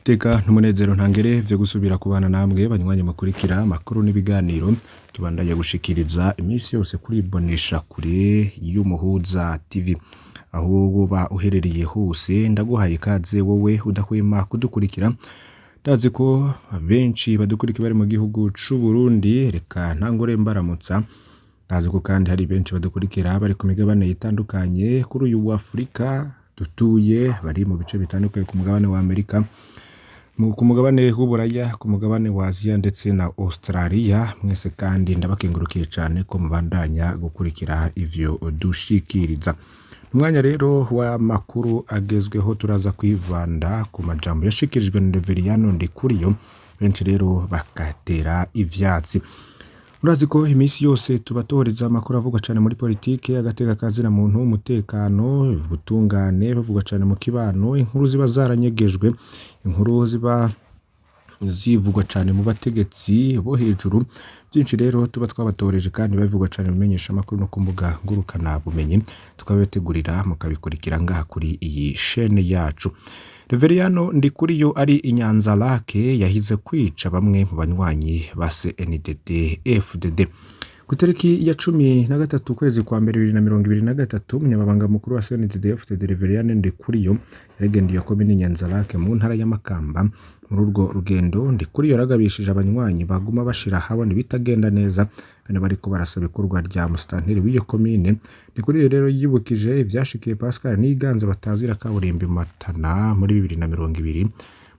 Iteka n'umunezero ntangere vyo gusubira kubana namwe banywanyi mukurikira amakuru n'ibiganiro tubandanya gushikiriza iminsi yose kuri Bonesha kure y'Umuhuza TV. Aho woba uherereye hose ndaguhaye ikaze wowe udahwema kudukurikira. Ndazi ko benshi badukurikira bari mu gihugu c'u Burundi, reka ntangure mbaramutsa. Ndazi ko kandi hari benshi badukurikira bari ku migabane itandukanye kuri uyu wa Afurika dutuye, bari mu bice bitandukanye ku mugabane wa Amerika, ku mugabane w'Uburaya, ku mugabane wa Aziya ndetse na Australia. Mwese kandi ndabakengurukiye cane ko mubandanya gukurikira ivyo dushikiriza. Umwanya rero w'amakuru agezweho turaza kwivanda ku majambo yashikirijwe na Reveriyano Ndikuriyo, benshi rero bakatera ivyatsi. Murazi ko iminsi yose tubatoreza amakuru avugwa cane muri politike, agateka ka zina muntu, umutekano, ubutungane, bavugwa cane mu kibano, inkuru ziba zaranyegejwe, inkuru ziba zivugwa cane mu bategetsi bo hejuru. Byinshi rero tuba twabatoreje kandi bavugwa cane mu menyeshamakuru no ku mbuga ngurukana bumenyi, tukabibategurira mukabikurikira ngaha kuri iyi shene yacu. Reveriyano Ndikuriyo ari i Nyanza-Lac yahize kwica bamwe mu banywanyi ba CNDD FDD. Ku itariki ya 13 ukwezi kwa mbere 2023, umunyamabanga mukuru wa CNDD FDD Reveriyano Ndikuriyo yaragendeye komine Nyanza-Lac mu ntara ya Makamba. Muri urwo rugendo Ndikuriyo yaragabishije abanywanyi baguma bashira ahabona ibitagenda neza bene bariko barasaba ikorwa rya musitanteri w'iyo komine. Ndikuriyo rero yibukije ivyashikiye Pascal Niganza batazira kaburimbi Matana muri 2020,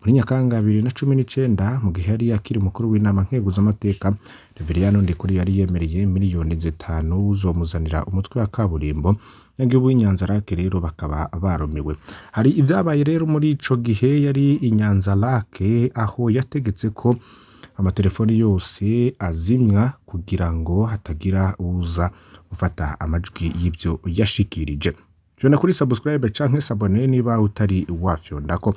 muri Nyakanga 2019, mu gihe yari akiri umukuru w'inama nkeguzamateka. Reveriyano Ndikuriyo yari yemereye miliyoni 5 zomuzanira umutwe wa kaburimbo. Abanyagihugu b'i Nyanza-Lac rero bakaba barumiwe. Hari ibyabaye rero muri ico gihe yari i Nyanza-Lac, aho yategetse ko amatelefoni yose azimwa kugira ngo hatagira uza gufata amajwi y'ibyo yashikirije. Fyonda kuri subscribe canke s'abonner niba utari wafyondako.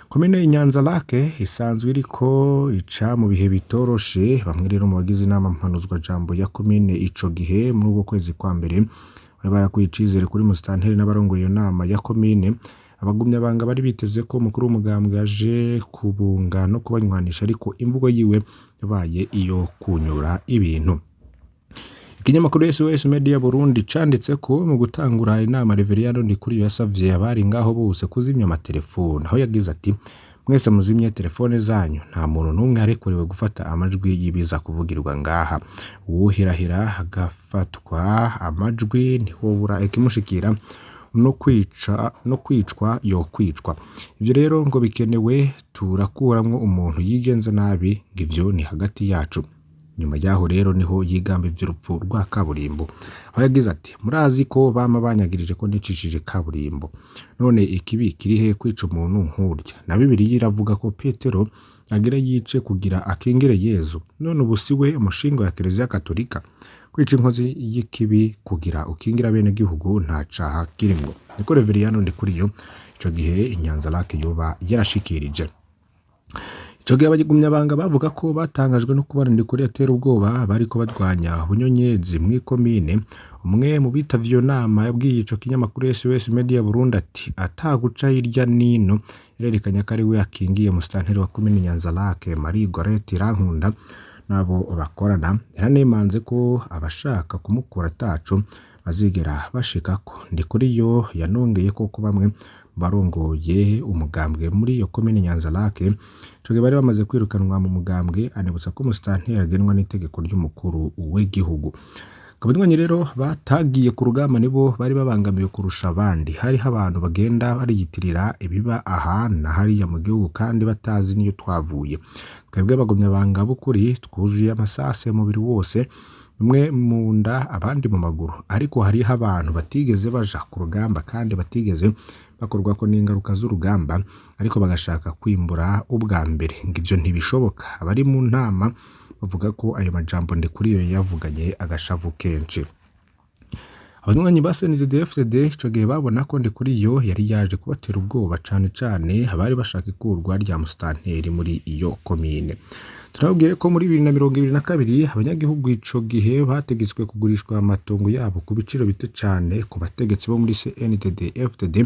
Komine Nyanza-Lac isanzwe iriko ica mu bihe bitoroshe. Bamwe rero mu bagize inama mpanuzwajambo ya komine ico gihe muri uko kwezi kwa mbere bari barakuye icizere kuri musitanteri n'abarongoye iyo nama ya komine. Abagumyabanga bari biteze ko umukuru w'umugambwe aje kubunga no kubanywanisha, ariko imvugo yiwe yabaye iyo kunyura ibintu. Ikinyamakuru SOS Media Burundi canditse ko mu gutangura inama Reveriyano Ndikuriyo yasavye abari ngaho bose kuzimya amatelefone, aho yagize ati: "Mwese muzimye telefone zanyu, nta muntu n'umwe arekuriwe gufata amajwi y'ibiza kuvugirwa ngaha. Uwuhirahira agafatwa amajwi ntiwobura ikimushikira, no kwica no kwicwa yokwicwa. Ivyo rero ngo bikenewe, turakuramwo umuntu yigenza nabi, ngo ivyo ni hagati yacu." Nyuma yaho rero niho yigamba ivy'urupfu rwa kaburimbo, aho yagize ati: "Murazi ko bama banyagirije ko nicishije kaburimbo. None ikibi kiri he kwica umuntu nkurya? Na Bibiliya iravuga ko Petero agira yice kugira akingire Yezu. None ubu si we umushinga wa Kiliziya Katolika? Kwica inkozi y'ikibi kugira ukingire abenegihugu nta caha kirimwo." Niko Reveriyano Ndikuriyo ico gihe i Nyanza-Lac yoba yarashikirije. Ico gihe abagumyabanga bavuga ko batangajwe no kubona Ndikuriyo atera ubwoba bariko barwanya ubunyonyezi mw'ikomine. Umwe mu bitavye iyo nama yabwiye ico kinyamakuru SOS Media Burundi ati: "Ataguca hirya nino, yarerekanye ko ari we akingiye musitanteri wa komine Nyanza-Lac Marie Gorette Irankunda n'abo bakorana. Yaranemanze ko abashaka kumukura ataco bazigera bashikako." Ndikuriyo yanongeye ko bamwe mu barongoye umugambwe muri iyo komine Nyanza-Lac ico gihe bari bamaze kwirukanwa mu mugambwe, anibutsa ko umusitanteri agenwa n'itegeko ry'umukuru w'igihugu. Abanywanyi rero batagiye ku rugamba nibo bari babangamiwe kurusha abandi. Hariho abantu bagenda bariyitirira ibiba aha na hariya mu gihugu kandi batazi niyo twavuye. Twebwe abagumyabanga b'ukuri twuzuye amasase umubiri wose, bamwe mu nda abandi mu maguru, ariko hariho abantu batigeze baja ku rugamba kandi batigeze bakorwako n'ingaruka z'urugamba, ariko bagashaka kwimbura ubwa mbere, ngo ivyo ntibishoboka. Abari mu nama bavuga ko ayo majambo Ndikuriyo yayavuganye agashavu kenshi. Abanywanyi ba CNDD-FDD ico gihe babona ko Ndikuriyo yari yaje kubatera ubwoba, cane cane abari bashaka ikurwa rya musitanteri muri iyo komine. Turababwire ko muri 2022 abanyagihugu ico gihe bategetswe kugurishwa amatongo yabo ku biciro bito cane ku bategetsi bo muri CNDD-FDD.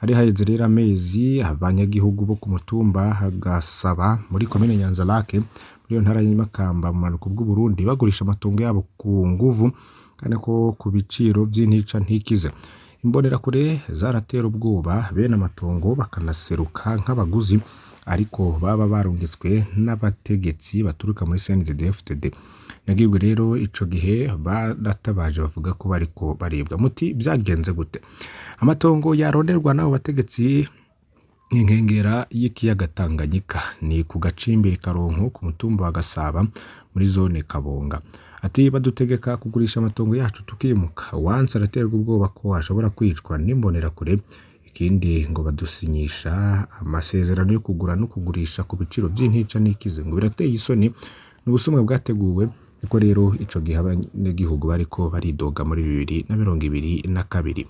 Hari haheze rero amezi abanyagihugu bo ku mutumba Gasaba muri komine Nyanza-Lac muri iyo ntara y'Imakamba mu bumanuko bw'Uburundi bagurisha amatongo yabo ku nguvu kandi ko ku biciro vy'intica ntikize. Imbonerakure zaratera ubwoba bene amatongo bakanaseruka nk'abaguzi ariko baba barungitswe n'abategetsi baturuka muri CNDD-FDD. Nyagirwe rero ico gihe baratabaje bavuga ko bariko baribwa. Muti vyagenze gute? Amatongo yaronderwa n'abo bategetsi inkengera y'ikiyaga Tanganyika ni ku gacimbiri Karonko ku mutumba wa Gasaba muri zone Kabonga. Ati badutegeka kugurisha amatongo yacu tukimuka. Uwanse araterwa ubwoba ko ashobora kwicwa n'imbonerakure. Ikindi ngo badusinyisha amasezerano yo kugura no kugurisha ku biciro vy'intica n'ikize, ngo birateye isoni, ni ubusumwa bwateguwe. Niko rero ico gihe abanyagihugu bariko baridoga muri 2022.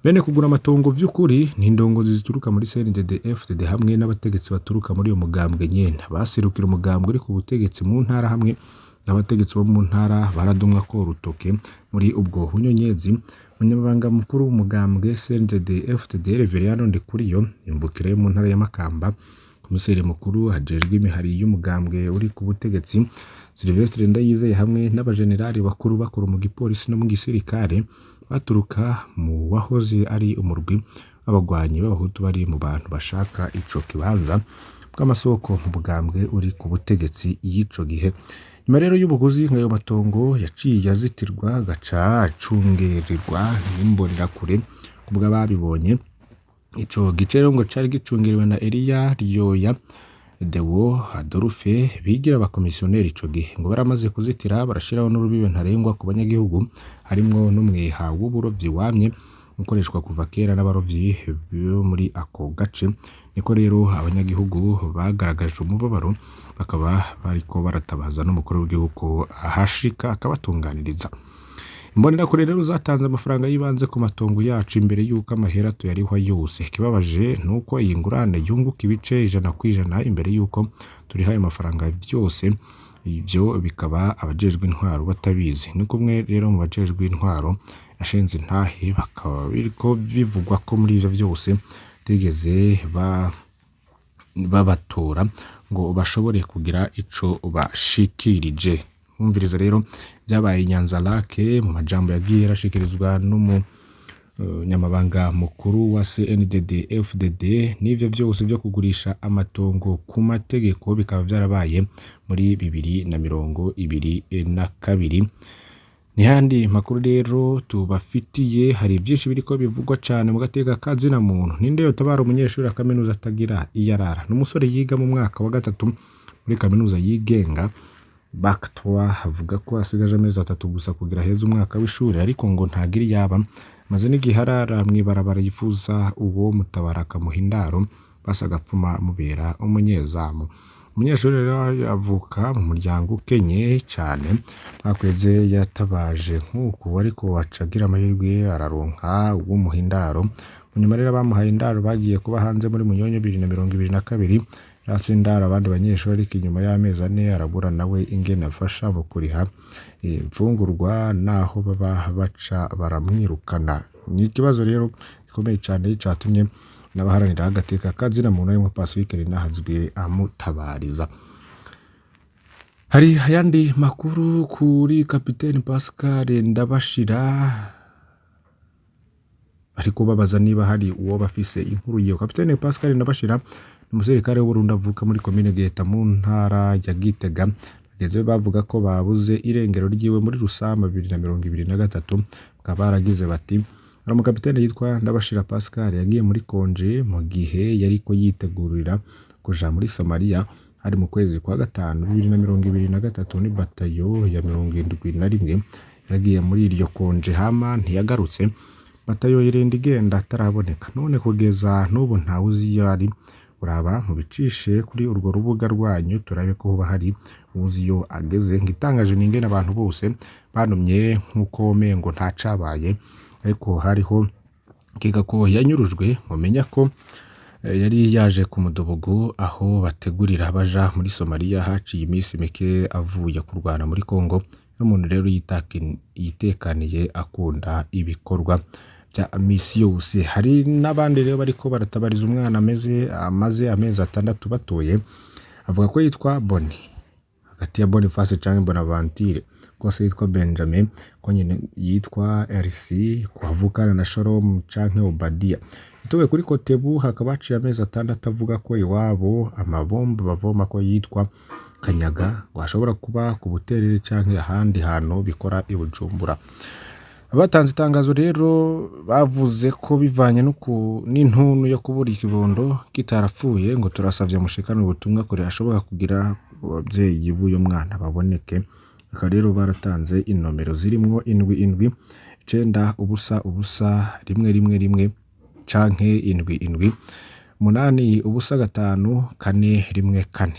Bene kugura amatongo vy'ukuri ni indongozi zituruka muri CNDD FDD hamwe n'abategetsi baturuka muri uyo mugambwe nyene. Baserukira umugambwe uri ku butegetsi mu ntara hamwe n'abategetsi bo mu ntara baradumwa ko urutoke muri ubwo bunyonyezi. Umunyamabanga mukuru w'umugambwe CNDD FDD Reveriyano Ndikuriyo imvukira yo mu ntara ya Makamba, komiseri mukuru ajejwe imihari y'umugambwe uri ku butegetsi Sylvestre Ndayizeye hamwe n'abajenerali bakuru bakuru mu gipolisi no mu gisirikare baturuka mu wahoze ari umurwi w'abagwanyi b'abahutu bari mu bantu bashaka ico kibanza bw'amasoko mu mugambwe uri ku butegetsi y'ico gihe. Nyuma rero y'ubuguzi ayo matongo yaciye azitirwa agaca acungererwa n'imbonerakure kubw'ababibonye. Ico gice rero ngo cari gicungerewe na Eliya Ryoya Deo Adolphe bigira abakomisiyoneri ico gihe, ngo baramaze kuzitira barashiraho n'urubibe ntarengwa ku banyagihugu harimwo n'umweha w'uburovyi wamye ukoreshwa kuva kera n'abarovyi bo muri ako gace. Niko rero abanyagihugu bagaragaje umubabaro bakaba bariko baratabaza n'umukuru w'igihugu ko ahashika akabatunganiriza. Imbonerakure rero zatanze amafaranga y'ibanze ku matongo yacu imbere y'uko amahera tuyarihwa yose. Ikibabaje nuko iyi ngurane yunguka ibice 100% imbere y'uko turiha ayo mafaranga vyose, ivyo bikaba abajejwe intwaro batabizi. Ni kumwe rero mu bajejwe intwaro yashinze intahe bakaba biriko bivugwa ko muri ivyo vyose batigeze babatora ngo bashobore kugira ico bashikirije. Mwumviriza rero vyabaye i Nyanza-Lac mu majambo yagiye arashikirizwa n'umunyamabanga mukuru wa CNDD FDD, n'ivyo vyose vyo kugurisha amatongo ku mategeko bikaba vyarabaye muri 2022. Nihandi makuru rero tubafitiye, hari vyinshi biriko bivugwa cane mu gateka ka zina muntu. Ninde yotabara umunyeshuri wa kaminuza atagira iyo arara? N'umusore yiga mu mwaka wa gatatu muri kaminuza yigenga Baktoa, avuga ko asigaje amezi 3 gusa kugira aheze umwaka w'ishuri, ariko ngo ntagira iyaba. Maze n'igihe arara mw'ibarabara, yifuza uwo mutabara akamuha indaro basi agapfuma amubera umunyezamu. Umunyeshuri rero avuka mu muryango ukenye cane, mwakweze yatabaje nk'uku ariko aca agira amahirwe araronka uwumuha indaro. Munyuma rero abamuhaye indaro bagiye kuba hanze muri Munyonyo 2022, yarase indaro abandi banyeshuri, ariko inyuma y'amezi 4 arabura nawe ingene afasha mu kuriha imfungurwa naho baba baca baramwirukana. Ni ikibazo rero gikomeye cane catumye n'abaharanira agateka ka zina muntu harimwo Pacifique Rinahazwe amutabariza. Hari ayandi makuru kuri Kapiteni Pascal Ndabashira, ariko babaza niba hari uwo bafise inkuru yiwe. Kapiteni Pascal Ndabashira ni umusirikare w'Uburundi avuka muri komine Giheta mu ntara ya Gitega. Bagenzi be bavuga ko babuze irengero ryiwe muri Rusama 2023, bakaba baragize bati: hari umukapiteni yitwa Ndabashira Pascal yagiye muri konje mu gihe yariko yitegurira kuja muri Somalia, hari mu kwezi kwa gatanu 2023, ni batayo ya 71 yaragiye muri iryo konje hama ntiyagarutse. Batayo irenda igenda ataraboneka, none kugeza n'ubu ntawe uzi iyo ari. Uraba mubicishe kuri urwo rubuga rwanyu turabe ko hoba hari uwuzi iyo ageze. Ngitangaje ni ingene abantu bose banumye nk'uko mengo ntacabaye, ariko hariho kiga ko yanyurujwe. Mumenya ko yari yaje ku mudobogo aho bategurira baja muri Somalia, haciye iminsi mike avuye kurwana muri Congo. N'umuntu rero yitekaniye akunda ibikorwa vya misi yose. Hari n'abandi rero bariko baratabariza umwana amaze amezi 6 batoye, avuga ko yitwa Boni, hagati ya Boniface canke Bonaventure, kose yitwa Benjamin, ko nyene yitwa RC, ko avukana na Shalom canke Obadia. Itowe kuri Kotebu hakaba haciye amezi 6, avuga ko iwabo amabomba bavoma ko yitwa Kanyaga, ngo ashobora kuba ku Buterere canke ahandi hantu bikora i Bujumbura. Abatanze itangazo rero bavuze ko bivanye n'intuntu yo kubura ikibondo kitarapfuye, ngo turasavye mushikane ubutumwa kure hashoboka kugira abavyeyi b'uyo mwana baboneke. Bakaba rero baratanze inomero zirimwo 7 7 9 0 0 1 1 1 canke 7 7 8 0 5 4 1 4.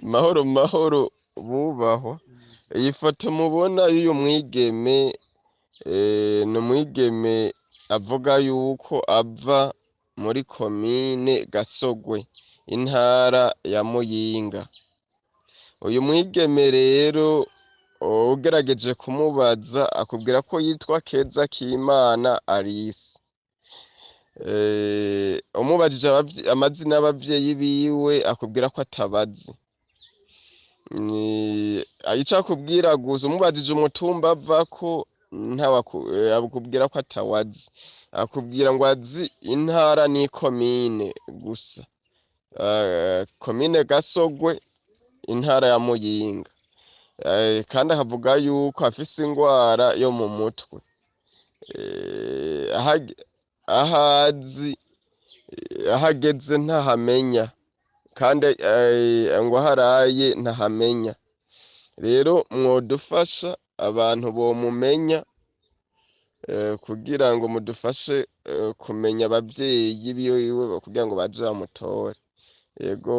Mahoro mahoro bubahwa. Iyi foto mubona y'uyu mwigeme, ni umwigeme avuga yuko ava muri komine Gasogwe, intara ya Muyinga. Uyu mwigeme rero ugerageje kumubaza akubwira ko yitwa Keza Kimana Alice. Umubajije amazina y'abavyeyi biwe akubwira ko atabazi. Ico akubwira gusa umubajije umutumba avako akubwira ko atawazi. Akubwira ngo azi intara n'ikomine gusa. Komine Gasogwe, intara ya Muyinga. Kandi akavuga yuko afise ingwara yo mu mutwe. Ahazi ahageze ntahamenya, kandi ngo aho araye ntahamenya. Rero mwodufasha abantu bomumenya, kugira ngo mudufashe kumenya abavyeyi biwe kugira ngo baze bamutore. Yego.